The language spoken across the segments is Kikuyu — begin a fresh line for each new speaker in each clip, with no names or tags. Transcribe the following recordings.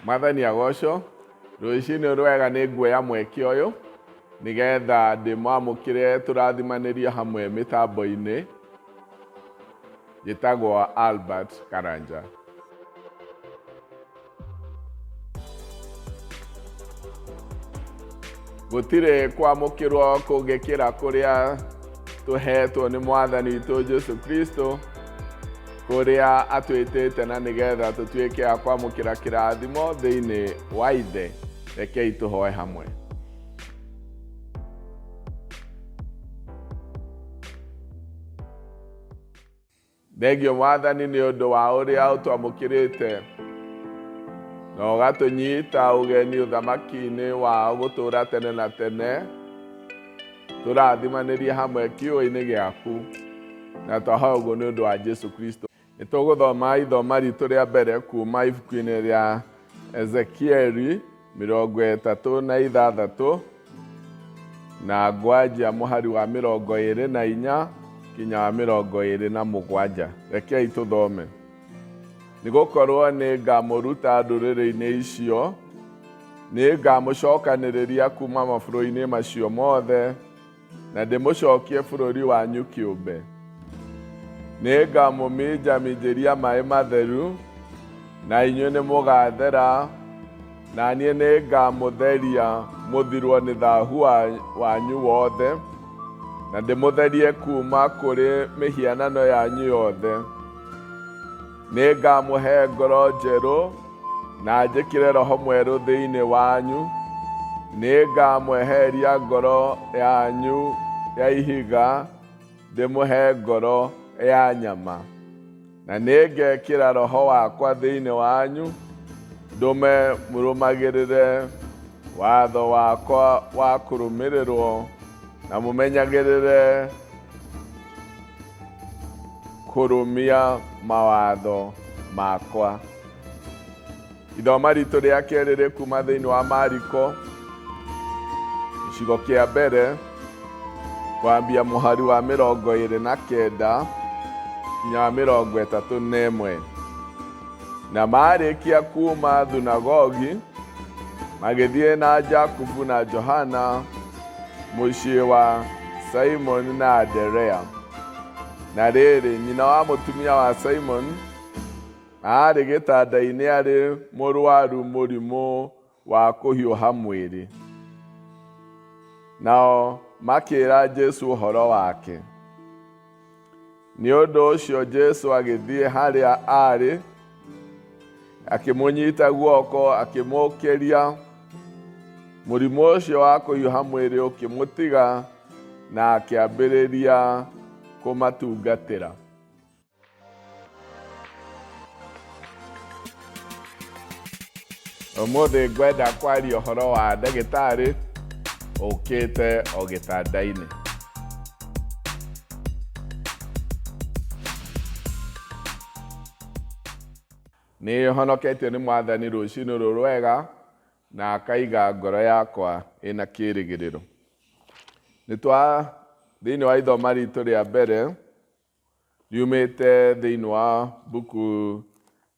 Mwathani agocwo. Rũcinĩ rwega nĩ nguoya mweke ũyũ nĩgetha ndĩmwamũkĩre tũrathimanĩrio hamwe mĩtambo-inĩ. Njĩtagwo Albert Karanja. Gũtirĩ kwamũkĩrwo kũngĩkĩra kũrĩa tũheetwo nĩ Mwathani witũ Jesu Kristo, kũrĩa atwĩtĩte na nĩgetha tũtuĩke a kwamũkĩra kĩrathimo thĩinĩ wa Ithe. Rekei tũhoe hamwe. Thengio Mwathani nĩ ũndũ wa ũrĩa ũtwamũkĩrĩte na ũgatũnyita ũgeni ũthamaki-inĩ wa gũtũũra tene na tene. Tũrathimanĩrie hamwe kiugo-inĩ gĩaku na twahoya ũguo nĩ ũndũ wa Jesu Kristo. Nĩ tũgũthoma ithoma ritũ rĩa mbere kuma ibuku-inĩ rĩa Ezekieli 36 na ngwanjia mũhari wa 24 kinya wa 27. Rekei tũthome. Nĩ gũkorwo nĩ ngamũruta ndũrĩrĩ-inĩ icio, nĩ ngamũcokanĩrĩria kuma mabũrũri-inĩ macio mothe, na ndĩmũcokie bũrũri wanyu kĩũmbe. Nĩ ngamũminjaminjĩria maĩ matheru, na inyuĩ nĩ mũgathera, na niĩ nĩ ngamũtheria mũthirwo nĩ thahu wanyu wothe, na ndĩmũtherie kuma kũrĩ mĩhianano yanyu yothe. Nĩ ngamũhe ngoro njerũ na njĩkĩre roho mwerũ thĩinĩ wanyu. Nĩ ngamweheria ngoro yanyu ya ihiga ndĩmũhe ngoro ya nyama. Na nĩ ngekĩra roho wakwa thĩinĩ wanyu ndũme mũrũmagĩrĩre watho wakwa wa kũrũmĩrĩrwo na mũmenyagĩrĩre kũrũmia mawatho makwa. Ithoma ritũ rĩa kerĩ rĩ kuma thĩinĩ wa Mariko gĩcigo kĩa mbere kwambia mũhari wa 29 nginya wa 31. Na marĩkia kuma thunagogi magĩthiĩ na Jakubu na Johana mũciĩ wa Simoni na Anderea. Na rĩrĩ, nyina wa mũtumia wa Simoni aarĩ gĩtanda-inĩ arĩ mũrwaru mũrimũ wa kũhiũha mwĩrĩ. Nao makĩĩra Jesu ũhoro wake. Nĩ ũndũ ũcio Jesu agĩthiĩ harĩa aarĩ, akĩmũnyita guoko, akĩmũũkĩria. Mũrimũ ũcio wa kũhiũha mwĩrĩ ũkĩmũtiga na akĩambĩrĩria kũmatungatĩra. Ũmũthĩ ngwenda kwaria ũhoro wa ndagĩtarĩ ũkĩte o gĩtanda-inĩ. Nĩ honoketio nĩ Mwathani rũcinĩ rũrũ rwega na akaiga ngoro yakwa ĩna kĩrĩgĩrĩro. Nĩ twa thĩinĩ wa ithoma ritũ rĩa mbere riumĩte thĩinĩ wa mbuku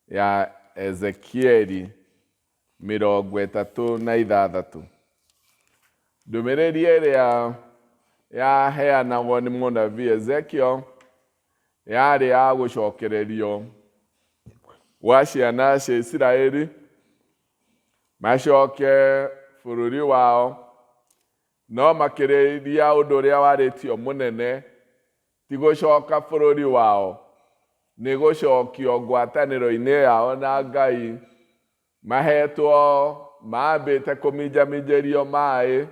ya Ezekieli 36. Ndũmĩrĩri ĩrĩa yaheanagwo nĩ mũnabii Ezekiel yarĩ ya gũcokererio gwa ciana cia Isiraeli macoke bũrũri wao, no makĩrĩria ũndũ ũrĩa warĩtio mũnene ti gũcoka bũrũri wao, nĩ gũcokio ngwatanĩro-inĩ yao na Ngai, mahetwo mambĩte kũminjaminjĩrio maĩ,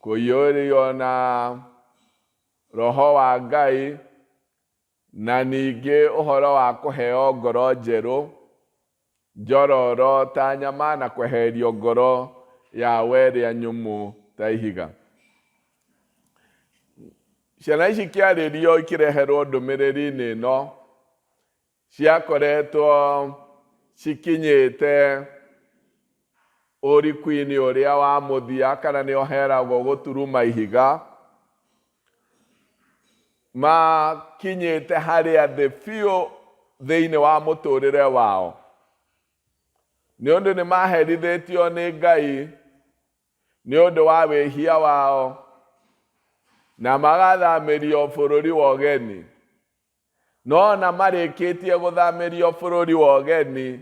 kũiyũrio na roho wa Ngai, na ningĩ ũhoro wa kũheo ngoro njerũ, njororo ta nyama na kweherio ngoro yao ĩrĩa nyũmũ ta ihiga. Ciana ici ikĩarĩrio ikĩreherwo ndũmĩrĩri-inĩ ĩno, ciakoretwo cikinyĩte ũriku-inĩ ũrĩa wa mũthia kana nĩo heragwo gũturuma ihiga, makinyĩte harĩa thĩ biũ thĩinĩ wa mũtũrĩre wao. Nĩ ũndũ nĩ maherithĩtio nĩ Ngai nĩ ũndũ wa wĩhia wao na magathamĩrio bũrũri wa ũgeni. No ona marĩkĩtie gũthamĩrio bũrũri wa ũgeni,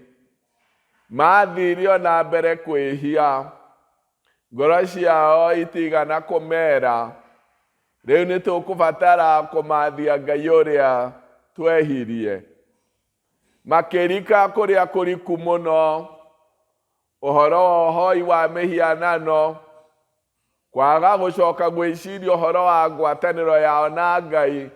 mathiire o na mbere kwĩhia, ngoro ciao itigana kũmera, rĩu nĩ tũkũbatara kũmathia Ngai ũrĩa twehirie. Makĩrika kũrĩa kũriku mũno, ũhoro wa ũhoi wa mĩhianano, kwaga gũcoka gwĩciria ũhoro wa ngwatanĩro yao na Ngai,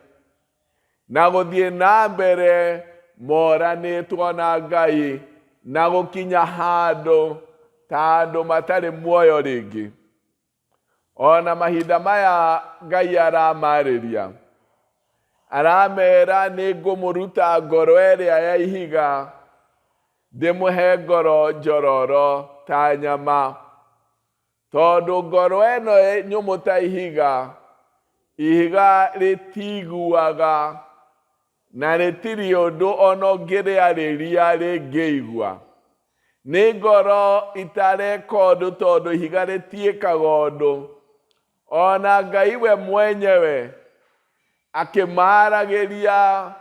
na gũthiĩ na mbere moranĩtwo na Ngai na gũkinya handũ ta andũ matarĩ muoyo rĩngĩ. Ona mahinda maya Ngai aramarĩria, aramera nĩ ngũmũruta ngoro ĩrĩa ya ihiga, ndĩmũhe ngoro njororo ta nyama. Tondũ ngoro ĩno nyũmũ ta ihiga, ihiga rĩtiguaga na rĩtirĩ ũndũ ona ũngĩrĩarĩria rĩngĩigua. Nĩ ngoro itareka ũndũ tondũ ihiga rĩtiĩkaga ũndũ. Ona Ngai we mwenyewe akĩmaaragĩria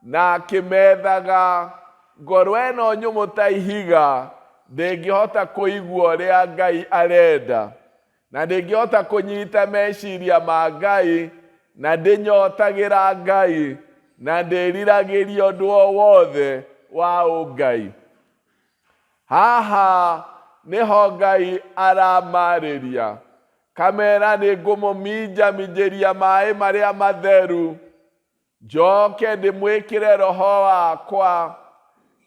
na akĩmethaga, ngoro ĩno nyũmũ ta ihiga ndĩngĩhota kũigua ũrĩa Ngai arenda, na ndĩngĩhota kũnyita meciria ma Ngai, na ndĩnyotagĩra Ngai, na ndĩriragĩria ũndũ o wothe wa ũngai. Haha nĩho Ngai aramarĩria, kamera nĩ ngũmũminjaminjĩria maĩ marĩa matheru, njoke ndĩmwĩkĩre roho wakwa.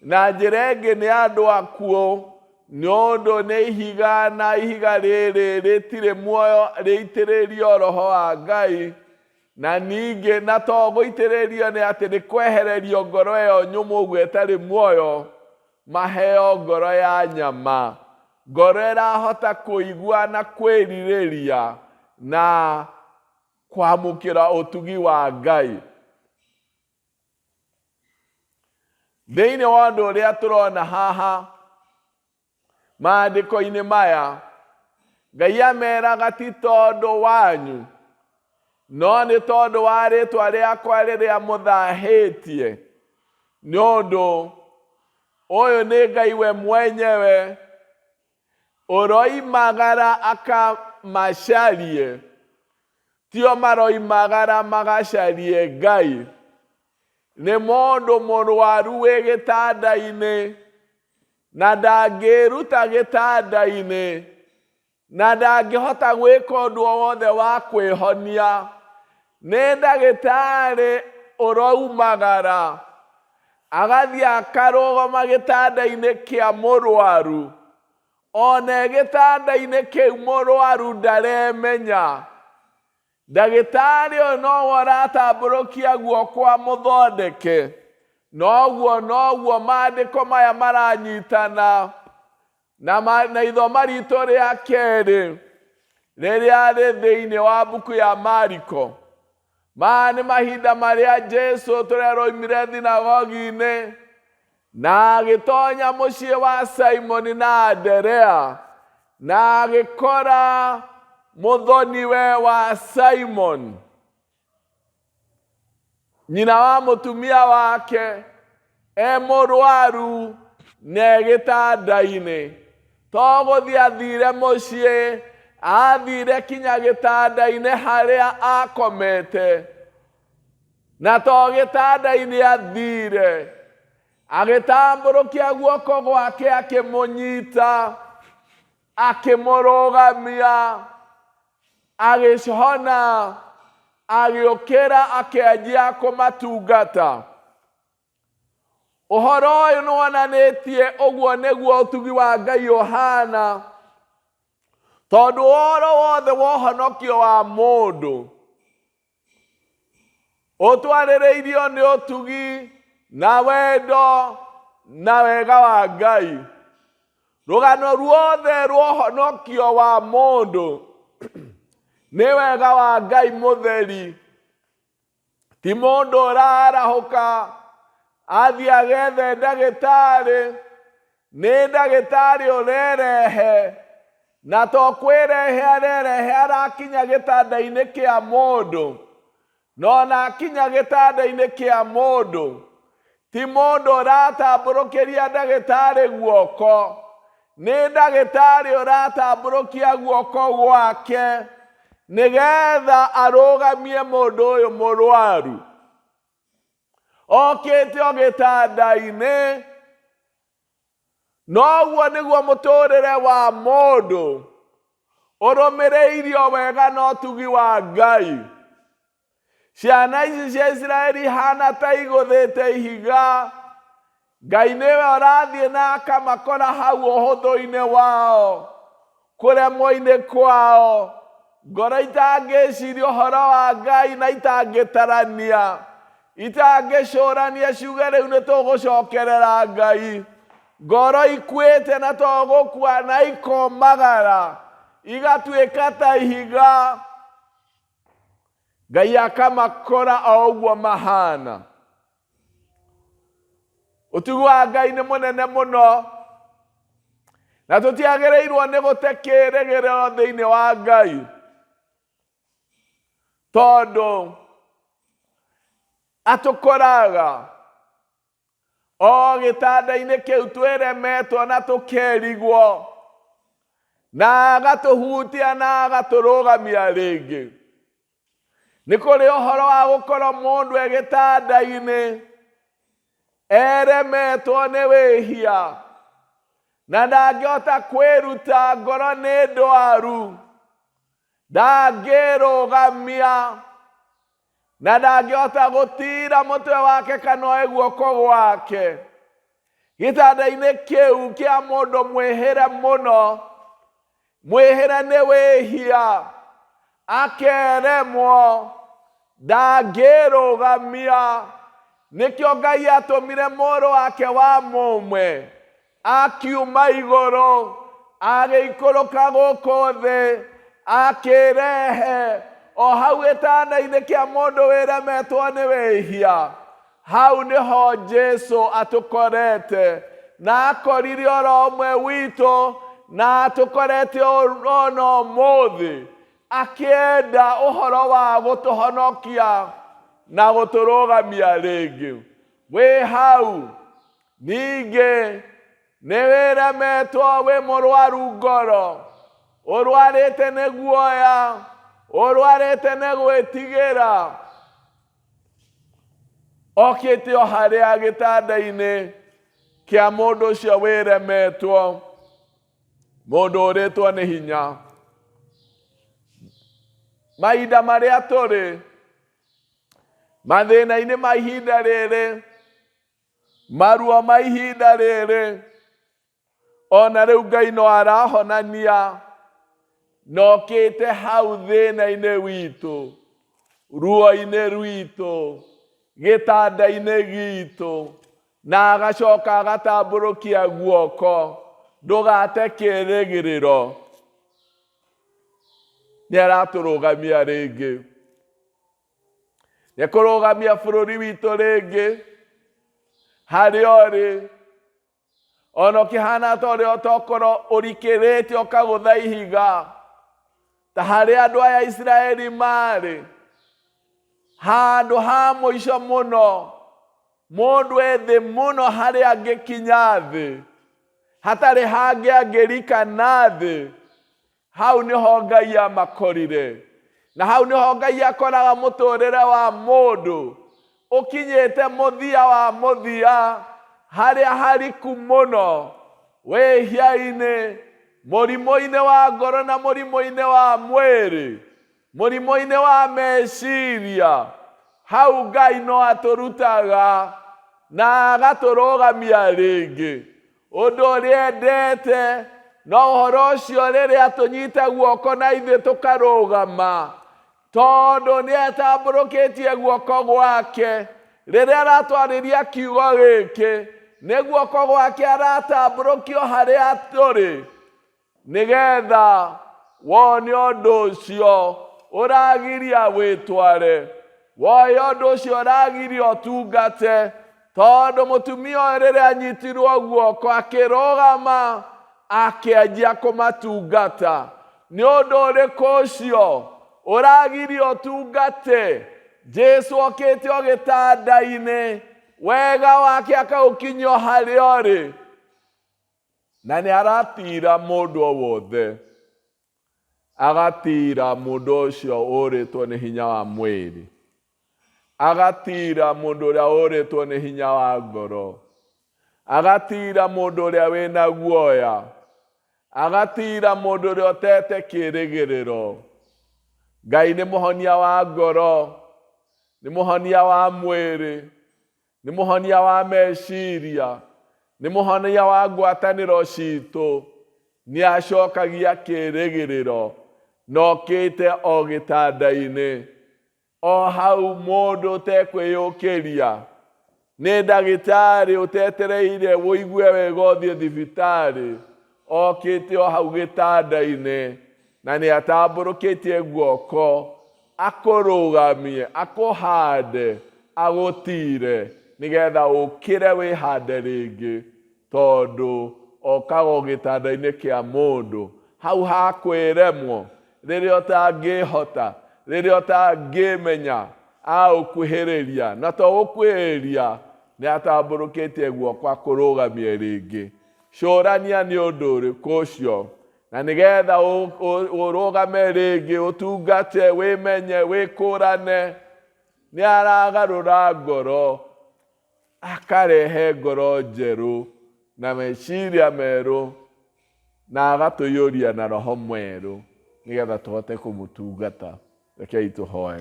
Na njĩra ĩngĩ nĩ andũ akuũ, nĩ ũndũ nĩ ihiga na ihiga rĩrĩ rĩtirĩ muoyo rĩitĩrĩrio roho wa Ngai, na ningĩ na to gũitĩrĩrio nĩ atĩ nĩ kwehererio ngoro ĩyo nyũmũ ũguo ĩtarĩ muoyo, maheo ngoro ya nyama, ngoro ĩrahota kũigua na kwĩrirĩria na kwamũkĩra ũtugi wa Ngai. Thĩinĩ wa ũndũ ũrĩa tũrona haha maandĩko-inĩ maya, Ngai ameraga ti tondũ wanyu, no nĩ tondũ wa rĩtwa rĩakwa rĩrĩa mũthahĩtie. Nĩ ũndũ ũyũ nĩ Ngai we mwenyewe ũroimagara akamacarie, tio maroimagara magacarie Ngai. Nĩ mũndũ mũrwaru wĩ gĩtanda-inĩ na ndangĩĩruta gĩtanda-inĩ na ndangĩhota gwĩka ũndũ o wothe wa kwĩhonia. Nĩ ndagĩtarĩ ũraumagara agathiĩ akarũgama gĩtanda-inĩ kĩa mũrwaru, ona e gĩtanda-inĩ kĩu mũrwaru ndaremenya. Ndagĩtarĩ ũyũ nowe ũratambũrũkia guoko amũthondeke. Noguo noguo maandĩko maya maranyitana na, ma, na ithoma ritũ rĩa kerĩ rĩrĩa rĩ thĩinĩ wa mbuku ya Mariko. Maya nĩ mahinda marĩa Jesu tũreroimire thinagogi-inĩ na agĩtonya mũciĩ wa Simoni na Anderea na agĩkora mũthoniwe wa Simoni, nyina wa mũtumia wake, e mũrwaru na e gĩtanda-inĩ. To gũthiĩ athire mũciĩ, athire kinya gĩtanda-inĩ harĩa akomete. Na to gĩtanda-inĩ athire, agĩtambũrũkia guoko gwake akĩmũnyita, akĩmũrũgamia, agĩhona, agĩũkĩra akĩanjia kũmatungata. Ũhoro ũyũ nĩ wonanĩtie ũguo nĩguo ũtugi wa Ngai ũhana, tondũ ũhoro wothe wa ũhonokio wa mũndũ ũtwarĩrĩirio nĩ ũtugi na wendo na wega wa Ngai. Rũgano ruothe rwa ũhonokio wa mũndũ nĩ wega wa Ngai mũtheri. Ti mũndũ ũrarahũka athiĩ agethe ndagĩtarĩ. Nĩ ndagĩtarĩ ũrerehe, na to kwĩrehe arerehe arakinya gĩtanda-inĩ kĩa mũndũ. Na ona akinya gĩtanda-inĩ kĩa mũndũ, ti mũndũ ũratambũrũkĩria ndagĩtarĩ guoko, nĩ ndagĩtarĩ ũratambũrũkia guoko gwake nĩgetha arũgamie mũndũ ũyũ mũrwaru. Okĩte o gĩtanda-inĩ. Noguo nĩguo mũtũrĩre wa mũndũ ũrũmĩrĩirio wega na ũtugi wa Ngai. Ciana ici cia Isiraeli ihana ta igũthĩte ihiga. Ngai nĩwe ũrathiĩ na akamakora hau ũhũthũ-inĩ wao, kũremwo-inĩ kwao, ngoro itangĩciria ũhoro wa Ngai na itangĩtarania, itangĩcũrania ciuge rĩu nĩ tũgũcokerera Ngai. Ngoro ikuĩte na to gũkua na ikomagara, igatuĩka ta ihiga. Ngai akamakora o ũguo mahana. Ũtugi wa Ngai nĩ mũnene mũno, na tũtiagĩrĩirwo nĩ gũte kĩĩrĩgĩrĩro thĩinĩ wa Ngai, tondũ atũkoraga o gĩtanda-inĩ kĩu twĩremetwo na tũkerigwo, na agatũhutia na agatũrũgamia rĩngĩ. Nĩ kũrĩ ũhoro wa gũkorwo mũndũ e gĩtanda-inĩ eremetwo nĩ wĩhia na ndangĩhota kwĩruta, ngoro nĩ ndwaru, ndangĩrũgamia na ndangĩhota gũtira mũtwe wake kana oe guoko gwake. Gĩtanda-inĩ kĩu kĩa mũndũ mwĩhĩre mũno, mwĩhĩre nĩ wĩhia, akeremwo, ndangĩrũgamia. Nĩkĩo Ngai atũmire mũrũ wake wa mũmwe akiuma igũrũ, agĩikũrũka gũkũ thĩ, akĩrehe o hau gĩtanda-inĩ kĩa mũndũ wĩremetwo nĩ wĩhia. Hau nĩho Jesu atũkorete, na akorire oro ũmwe witũ, na atũkorete ona ũmũthĩ, akĩenda ũhoro wa gũtũhonokia na gũtũrũgamia rĩngĩ. Wĩ hau ningĩ nĩ wĩremetwo, wĩ mũrwaru ngoro, ũrwarĩte nĩ guoya, ũrwarĩte nĩ gwĩtigĩra, okĩte o harĩa gĩtanda-inĩ kĩa mũndũ ũcio wĩremetwo, mũndũ ũrĩtwo nĩ hinya. Mahinda marĩa tũrĩ, mathĩna-inĩ ma ihinda rĩrĩ, maruo ma ihinda rĩrĩ, ona rĩu Ngai no arahonania, na okĩte hau thĩna-inĩ witũ, ruo-inĩ rwitũ, gĩtanda-inĩ gitũ, na agacoka agatambũrũkia guoko, ndũgate kĩĩrĩgĩrĩro. Nĩ aratũrũgamia rĩngĩ. Nĩ ekũrũgamia bũrũri witũ rĩngĩ harĩa ũrĩ. Ona ũkĩhana ta ũrĩa ũtokorwo ũrikĩrĩte ũkagũtha ihiga, ta harĩa andũ aya Isiraeli marĩ, handũ ha mũico mũno, mũndũ e thĩ mũno harĩa angĩkinya thĩ, hatarĩ hangĩ angĩrika na thĩ, hau nĩho Ngai amakorire. Na hau nĩho Ngai akoraga mũtũrĩre wa mũndũ ũkinyĩte mũthia wa mũthia, harĩa hariku mũno, wĩhia-inĩ, mũrimũ-inĩ wa ngoro na mũrimũ-inĩ wa mwĩrĩ, mũrimũ-inĩ wa meciria. Hau Ngai no atũrutaga na agatũrũgamia rĩngĩ. Ũndũ ũrĩa endete no ũhoro ũcio rĩrĩa atũnyita guoko na ithuĩ tũkarũgama, tondũ nĩ atambũrũkĩtie guoko gwake. Rĩrĩa aratwarĩria kiugo gĩkĩ, nĩ guoko gwake aratambũrũkio harĩa tũrĩ, nĩgetha wone ũndũ ũcio ũragiria wĩtware, woe ũndũ ũcio ũragiria ũtungate. Tondũ mũtumia ũyũ rĩrĩa anyitirwo guoko akĩrũgama akĩanjia kũmatungata. Nĩ ũndũ ũrĩkũ ũcio ũragiria ũtungate? Jesu okĩte o gĩtanda-inĩ, wega wake akaũkinyia o harĩa ũrĩ, na nĩ aratira mũndũ o wothe, agatira mũndũ ũcio ũrĩtwo nĩ hinya wa mwĩrĩ, agatira mũndũ ũrĩa ũrĩtwo nĩ hinya wa ngoro, agatira mũndũ ũrĩa wĩna guoya, agatira mũndũ ũrĩa ũtete kĩĩrĩgĩrĩro. Ngai nĩ mũhonia wa ngoro, nĩ mũhonia wa mwĩrĩ, nĩ mũhonia wa meciria, nĩ mũhonia wa ngwatanĩro citũ. Nĩ acokagia kĩĩrĩgĩrĩro na okĩte o gĩtanda-inĩ o hau mũndũ ũtekwĩyũkĩria. Nĩ ndagĩtarĩ ũtetereire ũigue wega ũthiĩ thibitarĩ, okĩte o hau gĩtanda-inĩ na nĩ atambũrũkĩtie guoko akũrũgamie, akũhande, agũtire nĩgetha ũkĩre wĩhande rĩngĩ, tondũ okaga o gĩtanda-inĩ kĩa mũndũ hau hakwĩremwo, rĩrĩa ũtangĩhota, rĩrĩa ũtangĩmenya, aũkuhĩrĩria, na to gũkuhĩrĩria, nĩ atambũrũkĩtie guoko akũrũgamie rĩngĩ. Cũrania nĩ ũndũ ũrĩkũ ũcio, na nĩgetha ũrũgame rĩngĩ, ũtungate, wĩmenye, wĩkũrane. Nĩ aragarũra ngoro, akarehe ngoro njerũ na meciria merũ, na agatũiyũria na roho mwerũ nĩgetha tũhote kũmũtungata. Rekei tũhoe.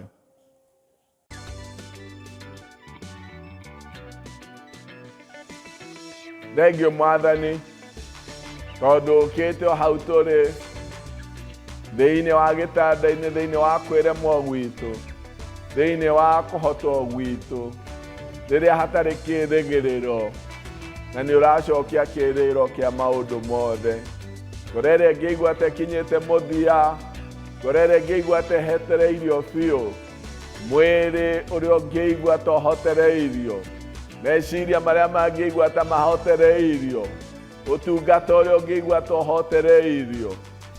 Thengio Mwathani, tondũ ũkĩte o hau tũrĩ thĩinĩ wa gĩtanda-inĩ, thĩinĩ wa kwĩremwo gwitũ, thĩinĩ wa kũhotwo gwitũ, rĩrĩa hatarĩ kĩĩrĩgĩrĩro, na nĩ ũracokia kĩĩrĩgĩrĩro kĩa maũndũ mothe. Ngoro ĩrĩa ĩngĩigua ta ĩkinyĩte mũthia, ngoro ĩrĩa ĩngĩigua ta ĩhetereirio biũ, mwĩrĩ ũrĩa ũngĩigua ta ũhotereirio, meciria marĩa mangĩigua ta mahotereirio, ũtungata ũrĩa ũngĩigua ta ũhotereirio,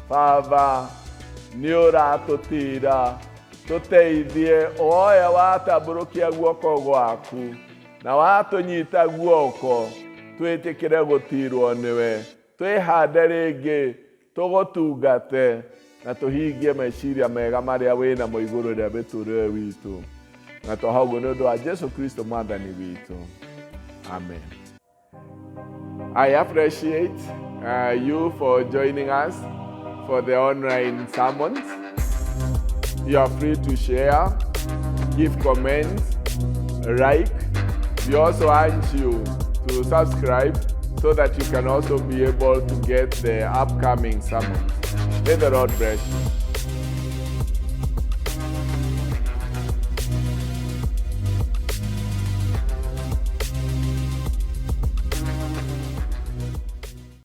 Baba, nĩ ũratũtira, tũteithie woya watambũrũkia guoko gwaku na watũnyita guoko, twĩtĩkĩre gũtirwo nĩwe, twĩhande rĩngĩ, tũgũtungate na tũhingie meciria mega marĩa wĩnamo igũrũ rĩa mĩtũrĩre witũ, na twaha ũguo nĩ ũndũ wa Jesu Kristo Mwathani witũ, amen. I appreciate you for joining us for the online sermons. You are free to share, give comments, like. We also urge you to subscribe so that you can also be able to get the upcoming sermons. May the Lord bless you.